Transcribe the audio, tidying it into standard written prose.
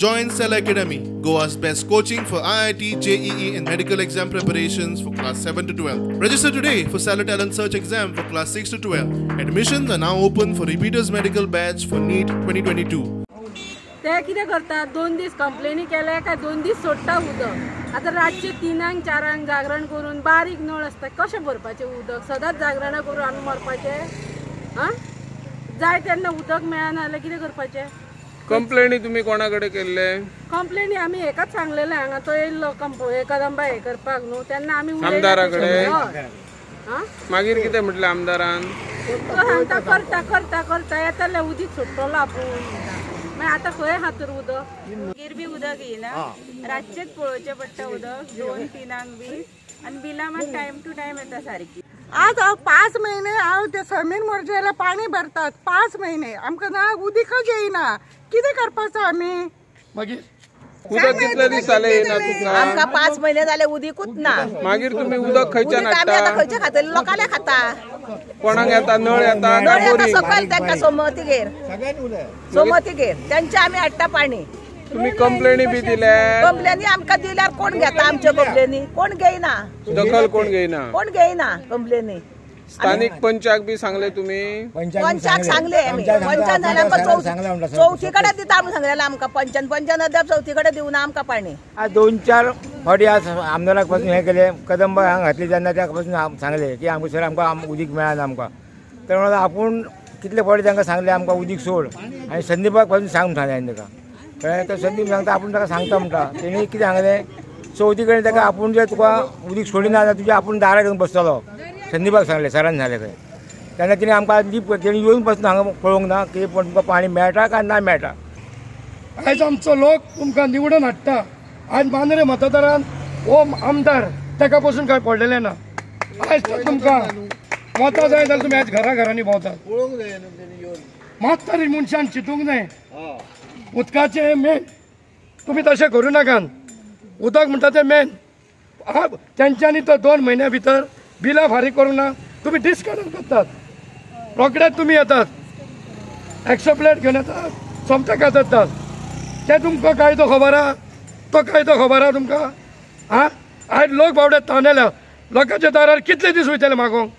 Join Cell Academy, Goa's best coaching for IIT, JEE and medical exam preparations for class 7 to 12. Register today for Cellar Talent Search exam for class 6 to 12. Admissions are now open for repeaters medical batch for NEET 2022. ते कितें करतात, 2 दीस कंप्लेनी केल्या काय 2 दीस सोडटा उदक. आतां रातचे 3 4 जागरण करून बारीक नळ आसता, कशें भरपाचें उदक? सदांच जागरणां करून आमी मरपाचें? आं, जाय तेन्ना उदक मेळना जाल्यार कितें करपाचें? कंप्लेनी तुमी कोणा कडेन केल्ले? कंप्लेनी आमी हेकाच सांगलेलें, हांगा तो येयल्लो कदंबा हे करपाक न्हू, तेन्ना आमी आमदारा कडेन. मागीर कितें म्हटलें आमदारान? तो सांगता करता करता करता येतलें उदीक सोडटलो आपूण. मागीर आतां खंय आहा तर उदक? मागीर बी उदक येयना, रातचेच पळोवचें पडटा उदक 2-3 बी, आनी बिलां मात टायम टू टायम येता सारकी. आज हांव 5 म्हयने हांव ते समीर मोर्जेला पाणी भरतात, 5 म्हयने आमकां ना उदीकच येयना, कितें करपाचो आमी? मागीर उदक कितले दीस जाले येयना तुमकां? आमकां 5 म्हयने जाले उदीकूच ना. मागीर तुमी उदक खंयच्यान हाडटा? आमी आतां खंयचे खातले? लोकांले खाता. कोणाक येता? नळ येता? नळ येता सकयल तांकां सोमतीगेर, सोमतीगेर तेंचे आमी हाडटा पाणी. तुम्ही कंप्लेनी बी दिल्या? कंप्लेनी आमकां दिल्यार कोण घेता आमच्यो कंप्लेनी? कोण घेयना. दखल कोण घेयना? कोण घेयना कंप्लेनी. स्थानिक पंचाक बी सांगले तुम्ही? पंचाक सांगले आमी. पंचान जाल्यार आमकां चवथी कडेन दिता म्हूण सांगलेलें आमकां पंचान. पंचान अद्याप चवथी कडेन दिवना आमकां पाणी. आज 2-4 फावटी आज आमदाराक पासून हें केलें, कदंबा हांगा घातली तेन्ना त्या पासून सांगलें की आमकां सर आमकां उदीक मेळना आमकां. तर म्हणून आपूण कितले फावटी तांकां सांगलें आमकां उदीक सोड, आनी संदीपाक पासून सांग सांगलें हांवें ताका. कळ्ळें? तर संदीप सांगता आपूण ताका सांगता म्हणटा. तेणी कितें सांगलें, चवथी कडेन ताका आपूण जर तुका उदीक सोडिना जाल्यार तुज्या आपूण दारार घेवन बसतलो, संदीपाक सांगलें, सरान सांगलें खंय. तेन्ना तिणें आमकां लीप तेणी येवन पासून हांगा पळोवंक ना की पण तुमकां पाणी मेळटा काय ना मेळटा. आयज आमचो लोक तुमकां निवडून हाडटा. आयज मांद्रे मतदारान हो आमदार ताका पसून कांय पडलेलें ना. आयज तुमकां मतां जाय जाल्यार तुमी आयज घरा घरांनी भोंवतात. मात तरी मनशान चिंतूंक जाय उदकाचें मेन. तुमी तशें करूं नाकात. उदक म्हणटा तें मेन. तेंच्यांनी तो 2 म्हयन्या भितर बिलां फारीक करूंक ना, तुमी डिस्कनेक्ट करतात. रोखडेच तुमी येतात, एक्स्ट्रा प्लेट घेवन येतात, सोमते कातरतात. ते तुमकां कायदो खबर आहा? तो कायदो खबर आहा तुमकां? आं, आयज लोक बावडे तानेल्या, लोकांच्या दारार कितले दीस वयतले मागोंक?